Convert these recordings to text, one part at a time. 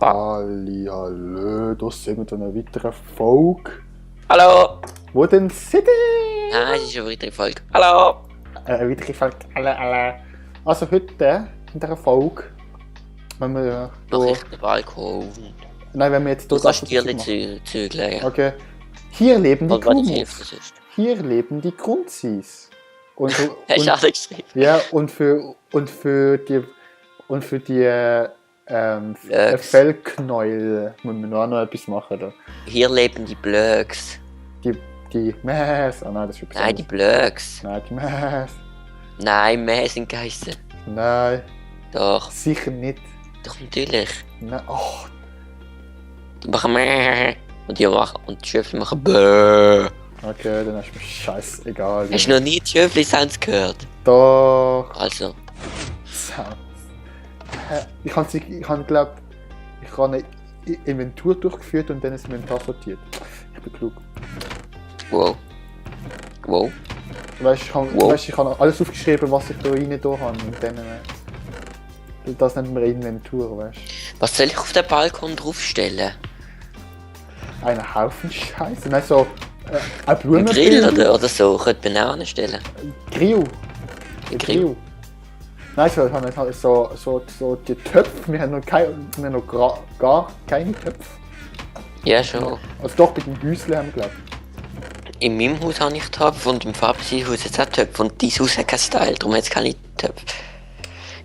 Hallo, das sind wir zu einer weiteren Folge. Hallo! Wo denn sind die? Nein, es ist eine weitere Folge. Hallo! Eine weitere Folge, alle. Also heute, in dieser Folge, wenn wir... Noch echt den Balkon. Nein, wenn wir jetzt... Du kannst dir nicht zügeln, ja. Okay. Hier leben die Und was Kumus. hilft das ist? Hier leben die Grunzis. Hast du alle geschrieben? Ja, und für die Fellknäuel müssen wir noch etwas machen. Da. Hier leben die Blöcks. Die Mäs. Oh nein, das ist etwas Nein, die Blöcks. Nein, die Mäs. Nein, mehr sind Geissen. Nein, Doch, sicher nicht. doch natürlich. Nein, oh, Die machen mehr. Und die Schöffel machen Bäh. okay, dann ist mir scheißegal. Hast du noch nie die Schöffli-Sounds gehört? Doch. Also, Sounds. Ich habe eine Inventur durchgeführt und dann ist das Inventar sortiert. Ich bin klug. wow. Wow. Weißt, ich habe alles aufgeschrieben, was ich da rein da habe. Und dann, das nennt man Inventur, weißt du. Was soll ich auf den Balkon draufstellen? Einen Haufen Scheiße. Nein, so ein Ein Blumenbild. Grill oder so, könnte Bananen stellen. Grill. Ein Grill. Nein, so die Töpfe. Wir haben noch gar keine Töpfe. Ja, schon. Also doch, bei den Häuschen haben wir, glaube In meinem Haus habe ich Töpfe und im Fabsi Haus jetzt auch Töpfe. Und dein Haus hat keinen Style, darum hat es keine Töpfe.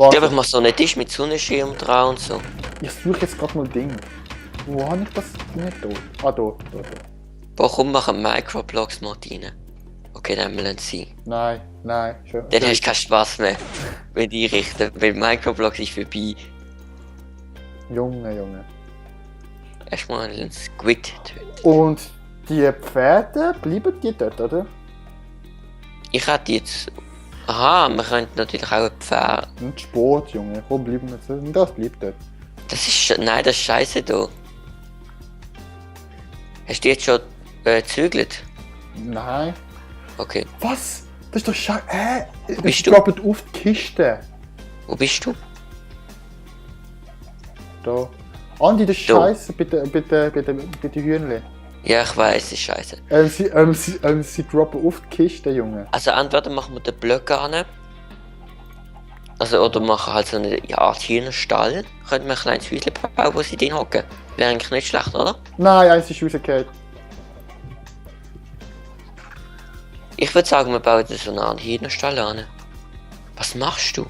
Ich glaube, ich mache so einen Tisch mit Sonnenschirm dran und so. Ich suche jetzt gerade mal Ding. Wo habe ich das nicht da? Ah, da. Boah, komm, machen Microblocks mal rein. Okay, dann lassen sie. Nein, schön. Dann hast du keinen Spaß mehr mit einrichten, weil Microblocks ist vorbei. Junge. Erstmal einen Squid töten. Und die Pferde, bleiben die dort, oder? Ich hätte jetzt... Aha, man könnte natürlich auch ein Pferd... Und Sport, Junge. Komm, bleiben wir so. Und das bleibt dort. Das ist... Nein, das ist scheiße da. Hast du jetzt schon gezügelt? Nein. Okay. Was? Das ist doch scheiße. bist Es du? droppt auf die Kiste. Wo bist du? Da. Andi, das ist Da. scheiße. Bitte Hühnchen. Ja, ich weiß, es ist scheiße. Sie droppen auf die Kiste, Junge. Also entweder machen wir den Blöcke an. Also, oder machen halt so eine Art Hühnerstall. Könnten wir ein kleines Häuschen bauen, wo sie drin hocken. Wäre eigentlich nicht schlecht, oder? Nein, eins ist rausgefallen. Ich würde sagen, wir bauen so eine Art Hühnerstall an. Was machst du?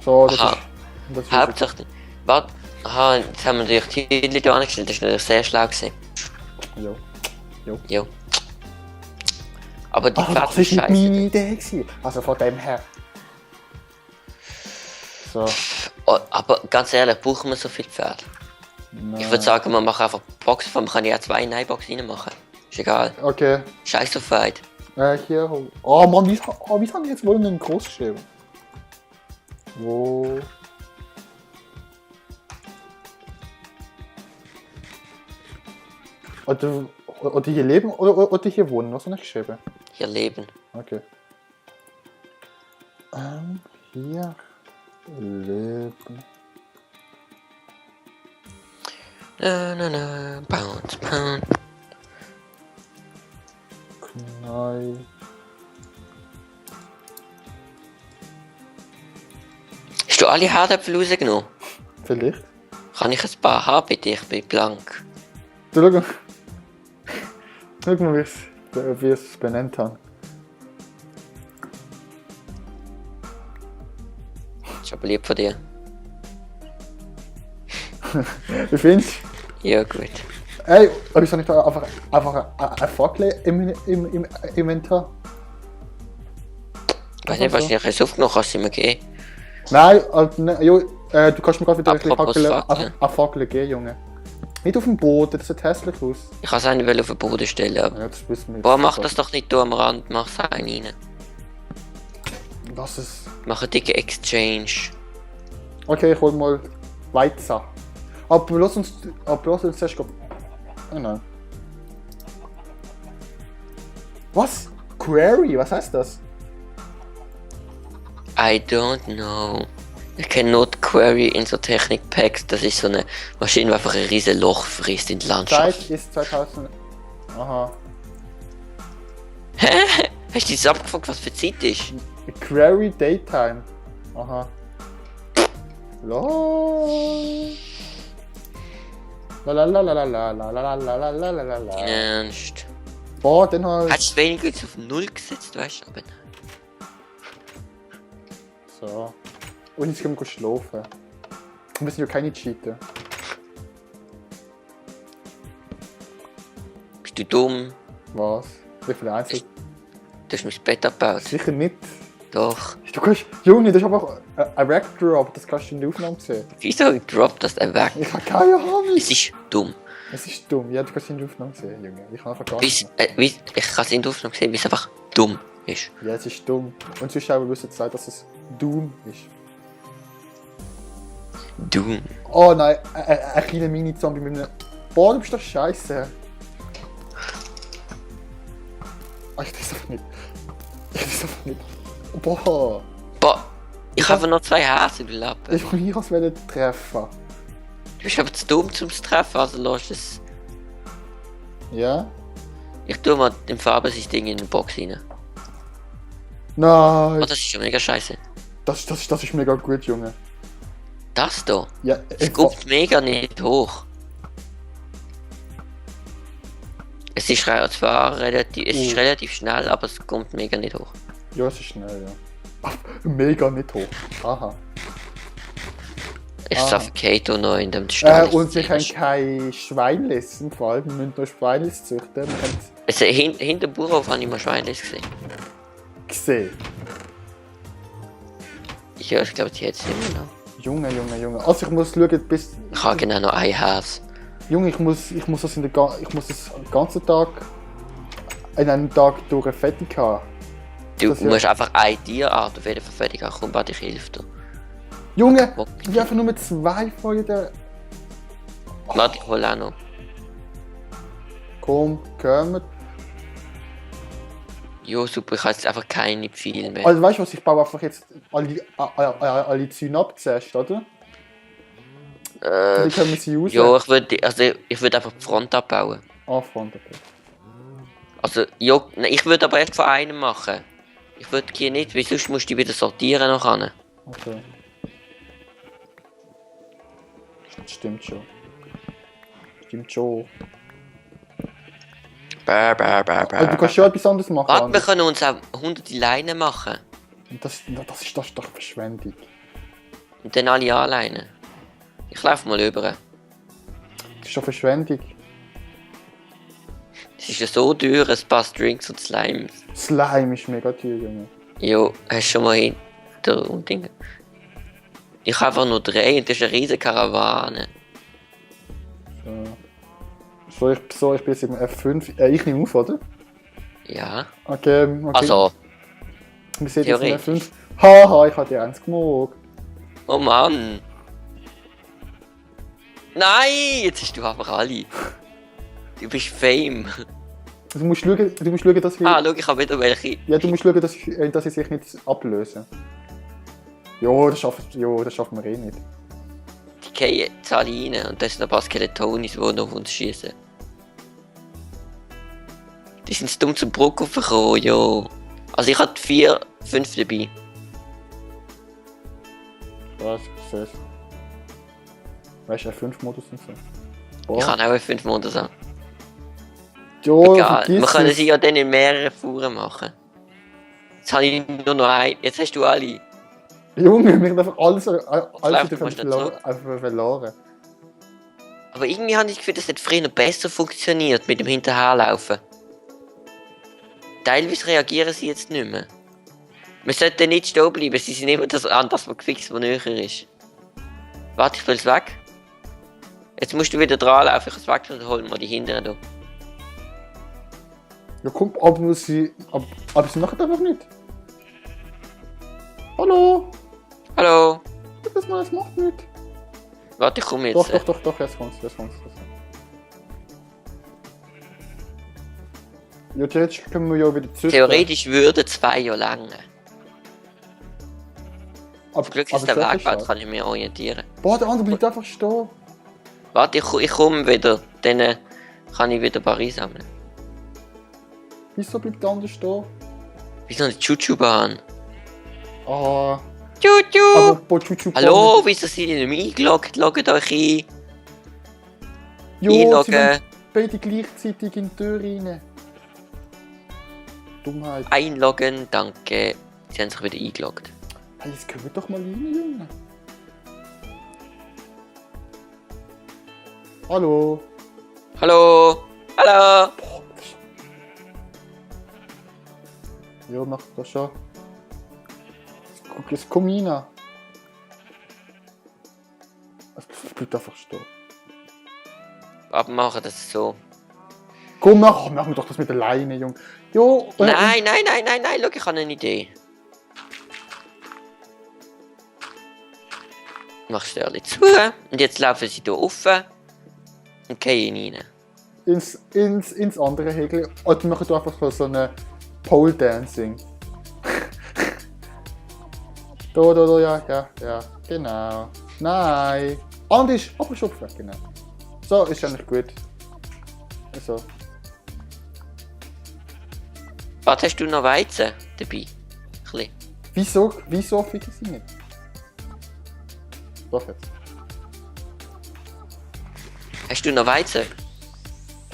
So, das Aha. ist Hauptsache... Warte. Aha, jetzt haben wir natürlich die Hühnchen hier angestellt. Das ist natürlich sehr schlau gewesen. Jo. Aber die Aber Pferde das sind ist nicht scheiße. meine Idee gewesen. Also von dem her. So. Oh, aber ganz ehrlich, brauchen wir so viel Pferd? Ich würde sagen, wir machen einfach Boxen. Man kann ja 2 Nein-Boxen reinmachen. Ist egal. Okay. Scheiß auf weit. Hier. Oh Mann, wie haben die jetzt wohl einen groß geschrieben? Wo? Oder hier leben oder hier wohnen, was habe ich geschrieben? Hier leben. Okay. Hier leben. Na, bounce. Knall. Hast du alle Herdäpfel rausgenommen? Vielleicht. Kann ich ein paar haben bitte? Ich bin blank. Du, schau mal, wie ich es benannt habe. Das ist aber lieb von dir. Wie findest du? Ja, gut. Ey, wieso nicht einfach ein Fackel im Inventar? Weiß nicht, was ich jetzt aufgenommen hast, immer gehen. Nein, du kannst mir gerade wieder Apropos Fackel. eine Fackel geben, Junge. Nicht auf dem Boden, das sieht hässlich aus. Ich kann es eigentlich auf den Boden stellen, aber... Ja, das wissen wir jetzt. Boah, mach das doch nicht da am Rand, mach es einen rein. Das ist... Mach einen dicken Exchange. Okay, ich hol mal Weizen. Aber lass uns zuerst gehen. Oh nein. Was? Query? Was heißt das? I don't know. Ich kenne nur die Query in so Technik-Packs. Das ist so eine Maschine, die einfach ein riesen Loch frisst in die Landschaft. Zeit ist 2000. Aha. Hä? Hast du jetzt abgefragt, was für Zeit ist? Query Daytime. Aha. Lol. Lalalalalalalalalalalalala. Ernst. Boah, dann halt. Hättest du weniger jetzt auf 0 gesetzt, weißt du? Aber So. Und jetzt können wir schlafen. Wir müssen ja keine cheaten. bist du dumm? Was? Wie viele Einzel? Du hast mein Bett abgebaut. Sicher nicht. Doch. Du kannst. Junge, das ist einfach ein Rack-Drop, das kannst du in der Aufnahme sehen. Wieso droppt das weg? Ich habe keine Ahnung. Es ist dumm. Es ist dumm. Ja, du kannst es in der Aufnahme sehen, Junge. Ich habe einfach gar Ich nicht. kann es in der Aufnahme sehen, weil es einfach dumm ist. Ja, es ist dumm. Und Zuschauer wissen Zeit, dass es Doom ist. Dumm. Oh nein, ein kleiner Mini-Zombie mit einem. Boah, du bist doch scheiße. Ah, ich weiß einfach nicht. Ich weiß einfach nicht. Boah. Boah, ich habe noch 2 Herzen, du Lappen. Ich wollte mich als treffen. Du bist aber zu dumm zum Treffen, also lass es. Ja? Ich tue mal im Farben sein Ding in die Box rein. Nein. Oh, das ist schon mega scheiße. Das ist mega gut, Junge. Das da? Ja, Es kommt mega nicht hoch. Es ist zwar relativ schnell, aber es kommt mega nicht hoch. Ja, es ist schnell, ja. Ach, mega nicht hoch. Aha. Ich suffocate auch noch in dem Stall. Und wir können kein Schweinlis im Fall. Wir müssen nur Schweinlis züchten. Wir haben Also, hinter dem Bauernhof habe ich mal Schweinlis gesehen. gesehen. Ja, ich glaube, die hat es immer noch. Junge. Also ich muss schauen, bis. Ich habe genau noch ein Herz. Junge, ich muss das den ganzen Tag in einem Tag durch fertig haben. Du Das ja- musst einfach eine Tierart auf jeden Fall fertig haben. Komm, warte, ich helfe dir. Junge, Bock. ich habe einfach nur 2 von jeder. Warte, ich hole auch noch. Komm, kommen. Jo, super, ich habe jetzt einfach keine Pfeile mehr. Also weißt du was, ich baue einfach jetzt alle Zäune ab zuerst, oder? Dann können wir sie raus. Ja, ich würde einfach die Front abbauen. Front, okay. Also, ja, nein, ich würde aber erst von einem machen. Ich würde hier nicht, weil sonst musst du die wieder sortieren noch an. Okay. Stimmt schon. Also, du kannst schon etwas anderes machen. Warte, wir Anders. können uns auch 100 Leinen machen. Das ist doch Verschwendung. Und dann alle anleinen. Ich laufe mal rüber. Das ist doch Verschwendung. Es ist ja so teuer, ein paar Drinks und Slime. Slime ist mega teuer, Junge. Jo, hast du schon mal hinter und Dinge. Ich habe einfach nur 3 und das ist eine riesige Karawane. So, ich bin jetzt im F5. Ich nehme auf, oder? Ja. Okay. Also, Wir sehen jetzt im theoretisch. F5. Haha, ich hatte die 1 gemog. Oh Mann. Nein, jetzt hast du einfach alle. Du bist Fame. Du musst schauen, dass ich. Schau, ich habe wieder welche. Ja, du musst schauen, dass ich sich nicht ablöse. Jo, das schaffen wir eh nicht. Die gehen jetzt alle rein und das sind ein paar Skeletonis, die noch auf uns schießen. Die sind zu dumm zum Brücke aufgekommen, jo. Also ich hatte 4, 5 dabei. Was? Ich sehe es. Weißt du, F5-Modus und so. Boah. Ich kann auch 5 Monate sagen. Jo, Egal, wir können es. sie ja dann in mehreren Fuhren machen. Jetzt habe ich nur noch einen. Jetzt hast du alle. Junge, wir haben einfach alles läuft wieder fast nicht verloren. Aber irgendwie habe ich das Gefühl, das hat früher noch besser funktioniert mit dem Hinterherlaufen. Teilweise reagieren sie jetzt nicht mehr. Wir sollten nicht stehen bleiben, sie sind immer das an das, was gefixt, was näher ist. Warte, ich will es weg. Jetzt musst du wieder dran laufen, ich kann es weg und holen wir die hinteren da. Ja, komm, aber sie machen einfach nicht. Hallo? Hallo? Das macht nicht. Warte, ich komme jetzt. Doch, jetzt kommt's. Ja, theoretisch können wir ja wieder züchten. Theoretisch würden 2 Jahre länger. Auf Glück ist der Weg, bald kann ich mich orientieren. Boah, der andere bleibt einfach stehen. Warte, ich komme wieder. Dann kann ich wieder Paris sammeln. Wieso bleibt der andere stehen? Wieso eine Chuchu-Bahn? Ah. Chuchu! Aber boah, Chuchu. Hallo, wieso seid ihr nicht eingeloggt? Loggt euch ein. Jo, sie Einloggen. wollen beide gleichzeitig in die Tür rein. Dummheit. Einloggen, danke. Sie haben sich wieder eingeloggt. Hey, jetzt können wir doch mal rein, Junge. Hallo. Hallo! Hallo! Boah, ja, mach das schon. Jetzt komm rein. Es bleibt einfach stehen. Abmachen, das ist so. Komm, machen wir doch das mit der Leine, Junge. Jo. Nein, schau, ich habe eine Idee. Mach Störli zu und jetzt laufen sie hier rauf und gehen rein. Ins andere Häkchen. Oder machen wir einfach so eine Pole Dancing. da, ja, genau. Nein. Anders, aber schupfen, genau. So, ist eigentlich gut. Also. Was hast du noch Weizen dabei? Ein bisschen. Wieso ficken sie nicht? Doch jetzt. Hast du noch Weizen?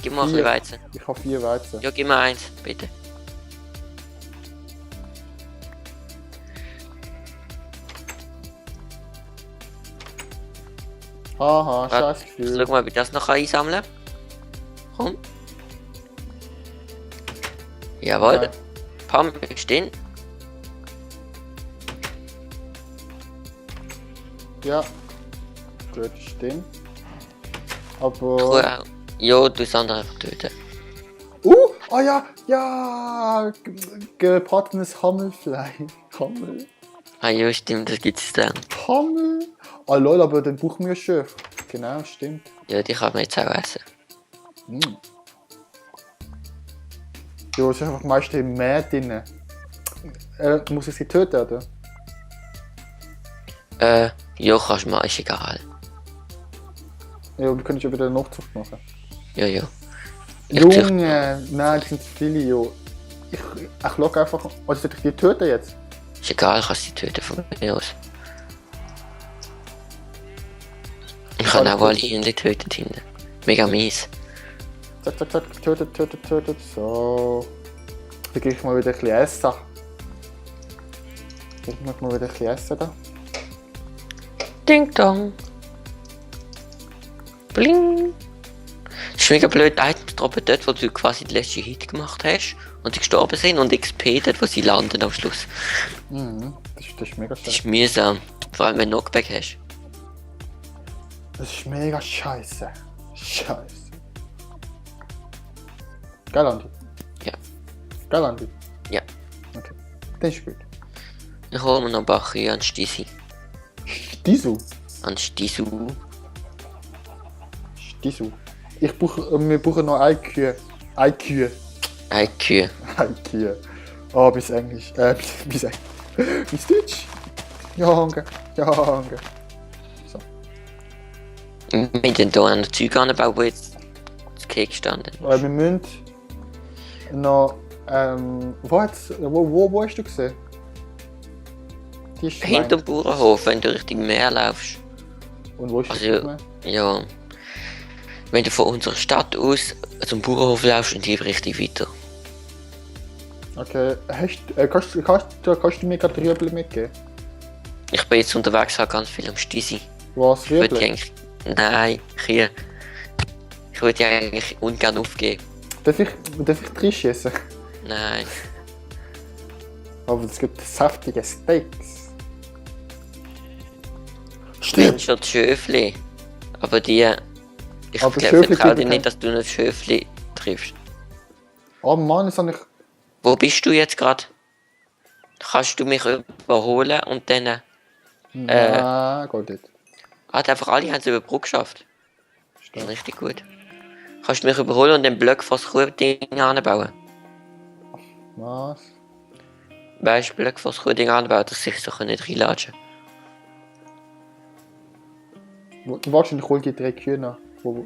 Gib mir ein bisschen Weizen. Ich habe 4 Weizen. Ja, gib mir eins, bitte. Haha, scheiß Jetzt Gefühl. schau mal, ob ich das noch einsammeln kann. Komm. Jawohl. Nein. Pam, stehen. Ja. Gut, stimmt. Aber. Ja, du das andere einfach töten. Ah ja, gebratenes Hammelfleisch. Hammel. Ah ja, stimmt, das gibt's dann. Hammel. Ah lol, aber dann brauchen wir Schöf. Genau, stimmt. Ja, die kann man jetzt auch essen. Ja, es ist einfach meistens mehr drin. Muss ich sie töten, oder? Ja, kannst du mal, ist egal. Ja, wir können schon wieder eine Nachzucht machen. Ja. Junge, nein, das sind zu viele, jo. Ich logge einfach. Also soll ich die töten jetzt? Ist egal, kannst sie töten von mir aus. Ich kann auch alle getötet hinten. Mega mies. Zack, tötet. So. Dann gehe ich mal wieder ein bisschen essen. Ich muss mal wieder ein bisschen essen da. Ding dong. Bling. Das ist mega blöd, Items droppen dort, wo du quasi den letzten Hit gemacht hast und sie gestorben sind und XP dort, wo sie landen am Schluss. Das ist mega Das scheiße. ist mühsam. Vor allem wenn du Knockback hast. Das ist mega scheiße. Geil, Andi? Ja. Geil, Andi? Ja. Okay. Das ist gut. Dann holen wir noch ein paar Kühe an Stisi. Stisu. An Stisu. Wir brauchen noch eine Kühe. Eine Kühe. Ein Kühe. Eine Kühe. Oh, bis Englisch. Bis Deutsch. Junge. So. Wir haben hier noch Zeug angebaut, die jetzt das Cake standen. Wir müssen noch. Wo hast du gesehen? Die Schweine. Hinter dem Bauernhof, wenn du Richtung Meer laufst. Und wo ist Also, ja. Wenn du von unserer Stadt aus zum Bauernhof laufst und hier richtig weiter. Okay, kannst du mir gerade Rüebli mitgeben? Ich bin jetzt unterwegs, habe ganz viel am Stisi. Was, Ich würde Rüebli? eigentlich. Nein, hier. Ich würde die eigentlich ungern aufgeben. Darf ich drin schießen? Nein. Aber es gibt saftige Steaks. Ich bin schon die Schöfli. Aber die. Ich Aber glaube, Schöfli vertraue dir kriegen nicht, dass du nicht Schöfli triffst. Oh Mann, das habe ich. Wo bist du jetzt gerade? Kannst du mich überholen und dann. Nein, geht nicht. Einfach alle haben es über die Brücke geschafft. Das Stark. ist richtig gut. Kannst du mich überholen und den Block vor das Kuhding anbauen? Was? Weißt du, Block vor das Kuhding anbauen, dass ich so nicht reinlatschen. Wahrscheinlich hol die 3 Kühe nach, wo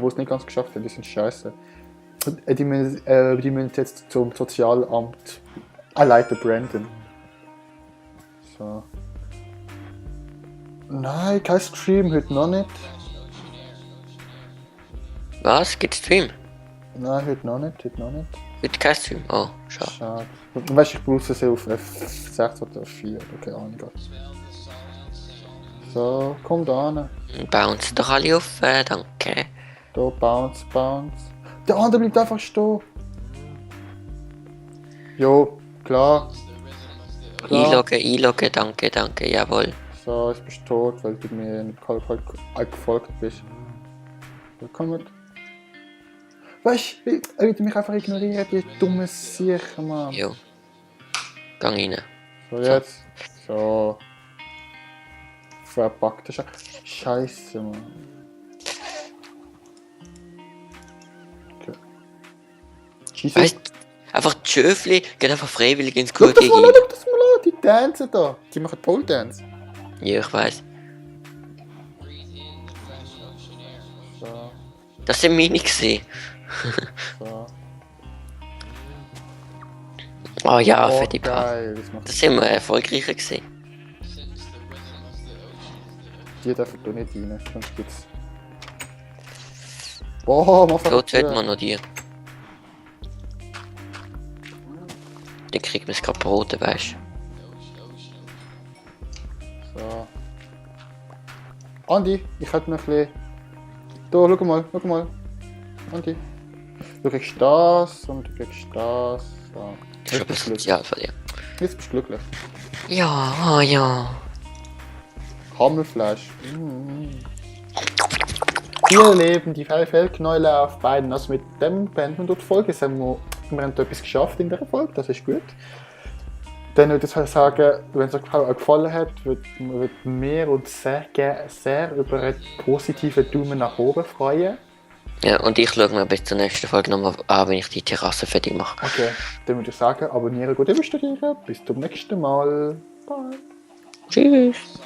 es nicht ganz geschafft haben, die sind scheiße. Die müssen jetzt zum Sozialamt. Leiter Brandon. So. Nein, kein Stream, heute noch nicht. Was? Gibt's Stream? Nein, heute noch nicht. Heute kein Stream? Oh, schade. Schade. Weißt du, ich brauche es auf F6 oder F4, keine Ahnung. So, komm da hin. Bounce doch alle auf, danke. Da, bounce. Der andere bleibt einfach stehen. Jo, klar. Einloggen, danke, jawohl. So, jetzt bist du tot, weil du mir nicht gefolgt bist. Willkommen. Weißt du, wie du mich einfach ignoriert, die dumme Sicher, Mann. Jo. Gang rein. So, jetzt. So. Verpackte Scheiße, Mann. Okay. Scheiße. Weißt du, einfach die Schöfli gehen einfach freiwillig ins Schau Kuchen rein. das mal an, die tanzen da. Die machen Pole Dance. Ja, ich weiss. So, Das sind meine gesehen. so. Oh ja, Oh, fette Paar. geil, das macht Das sind wir erfolgreicher gesehen. die dürfen da nicht rein, sonst gibt's... Boah, mach So töten wir noch die. Dann kriegt man es gerade Brote, weißt du. So. Andi, ich hätte noch ein bisschen... Da, schau mal. Andi. Du kriegst das und du kriegst das. So. Das ist aber sozial von dir. Jetzt bist du glücklich. Ja, oh ja. Hammelfleisch. Hier leben die Feldknäule auf beiden. Also mit dem beenden wir dort die Folge. Wir haben etwas geschafft in der Folge, das ist gut. Dann würde ich sagen, wenn es euch gefallen hat, würde mir und sehr über einen positiven Daumen nach oben freuen. Ja, und ich schaue mir bis zur nächsten Folge nochmal an, wenn ich die Terrasse fertig mache. Okay, dann würde ich sagen, abonnieren, gut investieren. Bis zum nächsten Mal. Bye. Tschüss.